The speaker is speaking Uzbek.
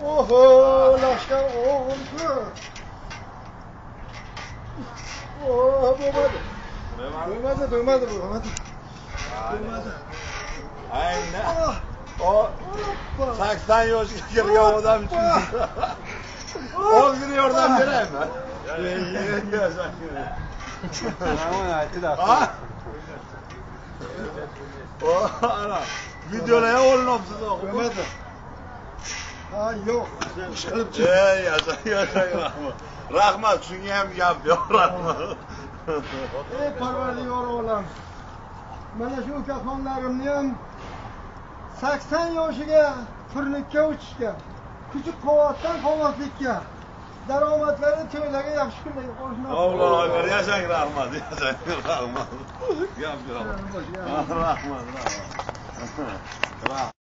Oho, lashkar o'g'il-ku. Oh, bo'lmadi. Bo'lmadi, bo'lmadi, bo'lmadi. Bo'lmadi. Ayni. O 80 yoshga kirgan odam uchun ozgina yordam beraymi? Ana, videolar ham olinibsiz oxiri. Bo'lmadi. Ha, yo'q. Ish qilib chiq. Ey, yashang, yashang, rahmat. Rahmat, shunga ham gap yo'q, rahmat. Ey Parvardigor olam. Mana shu ukaxonlarimni ham 80 yoshiga purlikka uchishgan. Kuchi quvvatdan quvvatlikka. Daromadlari to'ylarga yaxshi kunlarga qo'shiladi. Allohu akbar, yashang, rahmat, yashang, rahmat. Gap yo'q. Rahmat, rahmat. Rahmat.